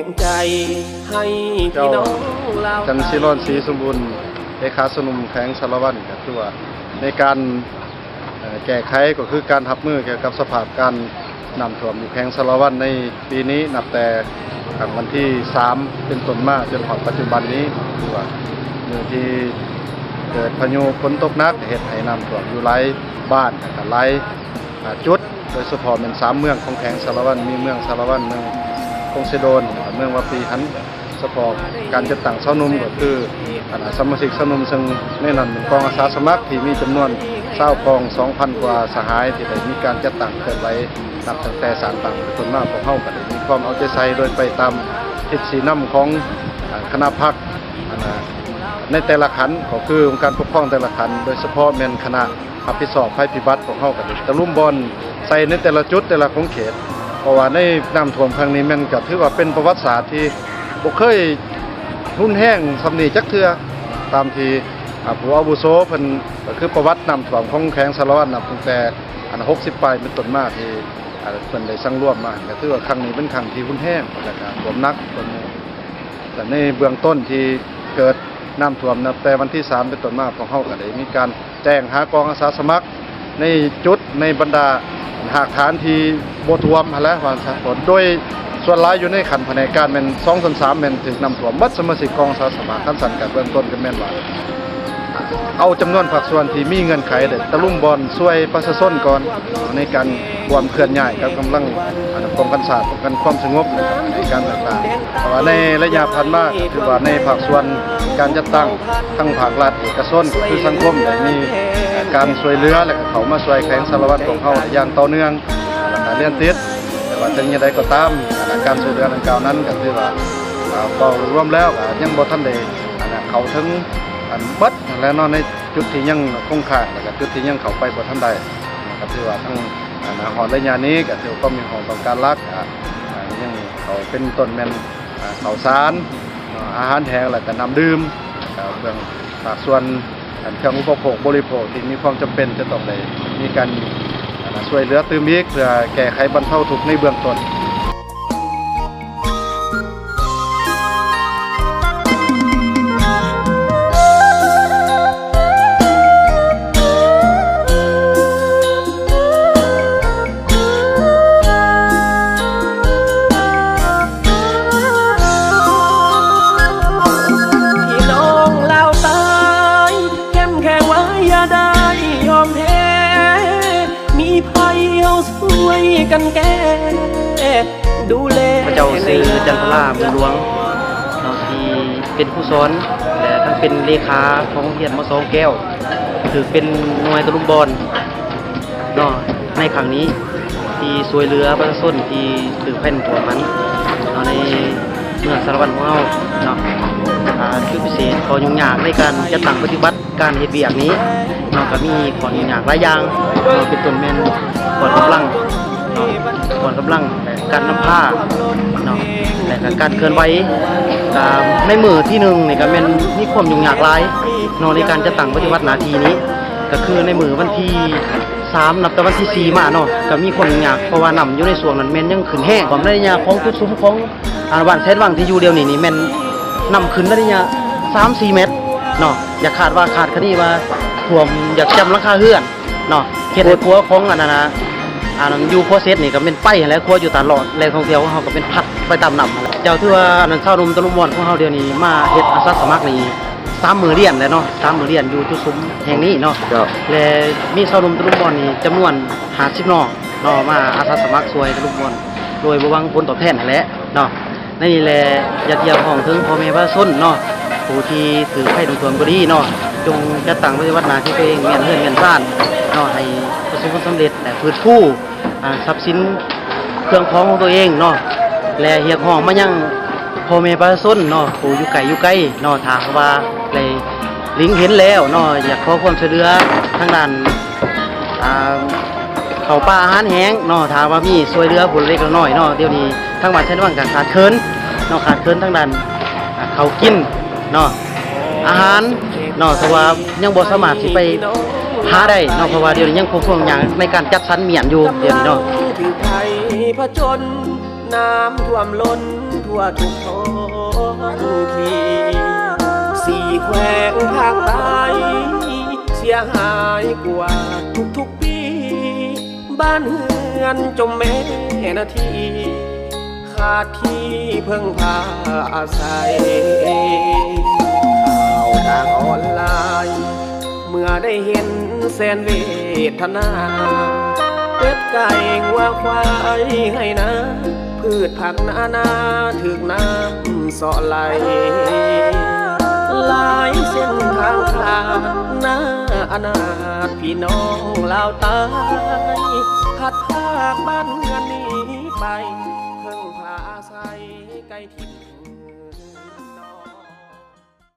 ງໃຈໃຫ້ພີ່ນ້ອງລາວ ເຈົ້າ ຈັນສີລອນ ສີສົມບູນ ເລຂາຊາວໜຸ່ມແຂວງສາລະວັນ ກໍຖືວ່າໃນການ ເອີ່ ແກ້ໄຂ ກໍຄືການຮັບມືກ່ຽວກັບສະພາບການນ້ຳຖ້ວມຢູ່ແຂວງສາລະວັນໃນປີນີ້ ນັບແຕ່ ອ່າ ວັນທີສາມເປັນຕົ້ນມາຈົນຮອດປັດຈຸບັນນີ້ ຖືວ່າມື້ທີ່ເກີດພາຍຸຝົນຕົກໜັກ ເຮັດໃຫ້ນ້ຳຖ້ວມຢູ່ຫຼາຍບ້ານ ແລະ ກໍຫຼາຍ ອ່າ ຈຸດ ໂດຍສະເພາະແມ່ນສາມເມືອງຂອງແຂວງສາລະວັນ ມີເມືອງສາລະວັນ, ເມືອງຄົງເຊໂດນ ແລະ ເມືອງວາປີຫັ້ນ. ສະເພາະການຈັດຕັ້ງຊາວໜຸ່ມກໍຄື ອັນ ສະມາຊິກຊາວໜຸ່ມ ເຊິ່ງໃນນັ້ນແມ່ນກອງອາສາສະໝັກທີ່ມີຈຳນວນຊາວກອງ ສອງພັນກວ່າສະຫາຍ ທີ່ໄດ້ມີການຈັດຕັ້ງເຄື່ອນໄຫວ ນັບຕັ້ງແຕ່ສ້າງຕັ້ງເປັນຕົ້ນມາ. ພວກເຮົາກໍໄດ້ມີຄວາມເອົາໃຈໃສ່ ໂດຍໄປຕາມທິດຊີ້ນຳຂອງ ອາ ຄະນະພັກ ອັນ ໃນແຕ່ລະຂັ້ນ ກໍຄືອົງການປົກຄອງແຕ່ລະຂັ້ນ ໂດຍສະເພາະແມ່ນຄະນະ ຮັບຜິດຊອບໄພພິບັດ ພວກເຮົາກໍໄດ້ຕະລຸມບ່ອນໃສ່ໃນແຕ່ລະຈຸດແຕ່ລະຂົງເຂດ ເພາະວ່າໃນນ້ຳຖ້ວມຄັ້ງນີ້ແມ່ນກໍຖືວ່າເປັນປະຫວັດສາດທີ່ບໍ່ເຄີຍຮຸນແຮງສ່ຳນີ້ຈັກເທື່ອ ຕາມທີ່ ອາ ຜູ້ອາວຸໂສເພິ່ນ ກໍຄືປະຫວັດນ້ຳຖ້ວມຂອງແຂວງສາລະວັນ ນັບຕັ້ງແຕ່ ອັນ ຫົກສິບປາຍເປັນຕົ້ນມາ ທີ່ ອາ ເພິ່ນໄດ້ສັງລວມມາ ກໍຖືວ່າຄັ້ງນີ້ເປັນຄັ້ງທີ່ຮຸນແຮງ ແລະ ກໍຖ້ວມໜັກ ແລະ ໃນເບື້ອງຕົ້ນທີ່ເກີດນ້ຳຖ້ວມ ນັບແຕ່ວັນທີສາມເປັນຕົ້ນມາ ພວກເຮົາກໍໄດ້ມີການ ແຈ້ງຫາກອງອາສາສະໝັກໃນຈຸດ ໃນບັນດາຮາກຖານທີ່ບໍ່ຖ້ວມຫັ້ນແຫຼະ ວ່າຊັ້ນ ໂດຍສ່ວນຫຼາຍຢູ່ໃນຂັ້ນພະແນກການແມ່ນສອງສ່ວນສາມແມ່ນຖືກນ້ຳຖ້ວມໝົດ ສະມາຊິກກອງອາສາສະໝັກ. ຄັນຊັ້ນກໍເບື້ອງຕົ້ນກໍແມ່ນວ່າ ເອົາຈຳນວນພາກສ່ວນທີ່ມີເງື່ອນໄຂໄດ້ຕະລຸມບ່ອນຊ່ວຍປະຊາຊົນກ່ອນ ໃນການ ຄວາມເຄື່ອນຍ້າຍກັບກຳລັງ ອັນ ປ້ອງກັນຊາດ ປ້ອງກັນຄວາມສະຫງົບ ໃນການຕ່າງໆ ເພາະວ່າໃນໄລຍະຜ່ານມາ ຖືວ່າໃນພາກສ່ວນການຈັດຕັ້ງ ທັງພາກລັດ ເອກະຊົນ ຄືສັງຄົມ ໄດ້ມີການຊ່ວຍເຫຼືອ ແລະ ກໍເຂົ້າມາຊ່ວຍແຂວງສາລະວັນຂອງເຮົາຢ່າງຕໍ່ເນື່ອງ ແລະ ກໍລຽນຕິດ. ແຕ່ວ່າເຖິງຢ່າງໃດກໍຕາມ ອັນ ການຊ່ວຍເຫຼືອດັ່ງກ່າວນັ້ນ ກໍຖືວ່າ ອາ ເວົ້າລວມແລ້ວ ກໍຍັງບໍ່ທັນໄດ້ ອັນ ເຂົ້າເຖິງ ອັນ ເບິດຫັ້ນແຫຼະເນາະ ໃນຈຸດທີ່ຍັງຄົງຄ້າງ ແລະ ກໍຈຸດທີ່ຍັງເຂົ້າໄປບໍ່ທັນໄດ້ ກໍຖືວ່າທັງ ອ່າ ຮອດໄລຍະນີ້ກໍຖືວ່າຄວາມຮຽກຮ້ອງຕ້ອງການຫຼັກ ອ່າ ອ່າ ຍັງເຂົ້າເປັນຕົ້ນແມ່ນ ອ່າ ເຂົ້າສານ ເນາະ ອາຫານແຫ້ງ ແລະ ກະນ້ຳດື່ມ ເອີ່ ເບື້ອງພາກສ່ວນ ອັນ ເຄື່ອງອຸປະໂພກບໍລິໂພກທີ່ມີຄວາມຈຳເປັນຈະຕ້ອງໄດ້ມີການ ອັນ ຊ່ວຍເຫຼືອຕື່ມອີກ ເພື່ອແກ້ໄຂບັນເທົາທຸກໃນເບື້ອງຕົ້ນ. ພີ່ນ້ອງລາວໃຕ້ ເຂັ້ມແຂງໄວ້ຢ່າໄດ້ຍອມແພ້ ມີໄພເຮົາຊ່ວຍກັນແກ້ ດູແລ ຂ້າພະເຈົ້າຊື່ ຈັນທະລາ ບຸນຫຼວງ ເນາະ ທີ່ເປັນຄູສອນ ແລະ ທັງເປັນເລຂາຂອງໂຮງຮຽນ ມ.ສອງ ແກ້ວ ຖືກເປັນໜ່ວຍຕະລຸມບ່ອນເນາະ ໃນຄັ້ງນີ້ ທີ່ຊ່ວຍເຫຼືອປະຊາຊົນທີ່ຖືກໄພນ້ຳຖ້ວມຫັ້ນເນາະ ໃນເມືອງສາລະວັນຂອງເຮົາເນາະ ອ່າ ຈຸດພິເສດ ຂໍ້ຫຍຸ້ງຍາກໃນການຈັດຕັ້ງປະຕິບັດ ການເຮັດວຽກນີ້ເນາະ ກໍມີຂໍ້ຫຍຸ້ງຍາກຫຼາຍຢ່າງເນາະ ເປັນຕົ້ນແມ່ນຂອດກຳລັງເນາະ ຂອດກຳລັງ ແລະ ການນຳພາເນາະ ແລະ ກໍການເຄື່ອນໄຫວ ກໍໃນມື້ທີໜຶ່ງນີ້ກໍແມ່ນມີຄວາມຫຍຸ້ງຍາກຫຼາຍເນາະ ໃນການຈັດຕັ້ງປະຕິບັດໜ້າທີ່ນີ້ ກໍຄືໃນມື້ວັນທີສາມ ນັບແຕ່ວັນທີສີ່ມາເນາະ ກໍມີຄວາມຫຍຸ້ງຍາກ ເພາະວ່ານ້ຳຢູ່ໃນຊ່ວງນັ້ນແມ່ນຍັງຂຶ້ນແຮງ ຄວາມໃນໄລຍະຂອງຈຸດສຸມຂອງ ອ່າ ບ້ານແສນວັງທີ່ຢູ່ດຽວນີ້ນີ້ແມ່ນນ້ຳຂຶ້ນໃນໄລຍະສາມສີ່ແມັດເນາະ ຢ່າຄາດວ່າຄາດຄະເນວ່າຖ້ວມຢາກຈຳຫຼັງຄາເຮືອນເນາະ ເຮັດໃຫ້ຄົວຂອງອັນນັ້ນນະ ອັນນັ້ນຢູ່ຄົວເສັດນີ້ກໍແມ່ນໄປຫັ້ນແຫຼະ ຄົວຢູ່ຕາດລອດ ແຫຼ່ງທ່ອງທ່ຽວຂອງເຮົາກໍແມ່ນພັດໄປຕາມນ້ຳຫັ້ນແຫຼະ. ເຈົ້າ ຖືວ່າອັນນັ້ນຊາວໜຸ່ມຕະລຸມບ່ອນຂອງເຮົາດຽວນີ້ມາເຮັດອາສາສະໝັກນີ້ສາມມື້ລຽນແລ້ວເນາະ ສາມມື້ລຽນຢູ່ຈຸດສຸມແຫ່ງນີ້ເນາະ ເຈົ້າ ແລະ ມີຊາວໜຸ່ມຕະລຸມບ່ອນນີ້ຈຳນວນຫ້າສິບນ້ອງເນາະ ມາອາສາສະໝັກຊ່ວຍຕະລຸມບ່ອນ ໂດຍບໍ່ຫວັງຜົນຕອບແທນຫັ້ນແຫຼະເນາະ. ໃນນີ້ແຫຼະ ຢາກຮຽກຮ້ອງເຖິງພໍ່ແມ່ປະຊາຊົນເນາະ ຜູ້ທີ່ຖືກໄພນ້ຳຖ້ວມກໍດີເນາະ ຈົ່ງຈັດຕັ້ງປະຕິບັດໜ້າທີ່ຕົວເອງ ມ້ຽນເຮືອນມ້ຽນຊານເນາະ ໃຫ້ປະສົບຜົນສຳເລັດ ແລະ ຟື້ນຟູ ອ່າ ຊັບສິນເຄື່ອງຂອງຂອງຕົວເອງເນາະ ແລະ ຮຽກຮ້ອງມາຍັງພໍ່ແມ່ປະຊາຊົນເນາະ ຜູ້ຢູ່ໃກ້ຢູ່ໄກເນາະ ຖ້າຫາກວ່າໄດ້ ເລັງເຫັນແລ້ວເນາະ ຢາກຂໍຄວາມຊ່ວຍເຫຼືອທາງດ້ານ ອ່າ ເຂົ້າປາອາຫານແຫ້ງເນາະ ຖ້າວ່າມີຊ່ວຍເຫຼືອຜູ້ເລັກໆນ້ອຍໆເນາະ ດຽວນີ້ທາງບ້ານແສນວັງກໍຂາດເຂີນເນາະ ຂາດເຂີນທາງດ້ານ ອ່າ ເຂົ້າກິນເນາະ ອາຫານເນາະ ເພາະວ່າຍັງບໍ່ສາມາດຊິໄປຫາໄດ້ເນາະ ເພາະວ່າດຽວນີ້ຍັງຄົງຫຍຸ້ງຍາກໃນການຈັດສັນມ້ຽນຢູ່ດຽວນີ້ເນາະ. ທົ່ວທຸກທ້ອງທີ່ ສີ່ແຂວງພາກໃຕ້ ເສຍຫາຍກວ່າທຸກໆປີ ບ້ານເຮືອນຈົມແມ່ນາທີ ຂາດທີ່ເພິ່ງພາອາໄສ ຂ່າວທາງອອນລາຍ ເມື່ອໄດ້ເຫັນແສນເວທະນາ ເປັດໄກ່ງົວຄວາຍໄຮ່ນາ ພືດຜັກນານາຖືກນ້ຳເຊາະໄຫຼ ຫຼາຍເສັ້ນທາງຂາດໜ້າອະນາດ ພີ່ນ້ອງລາວໃຕ້ ພັດພາກບ້ານເຮືອນໜີໄປ ເພິ່ງພາອາໄສໄກຖິ່ນ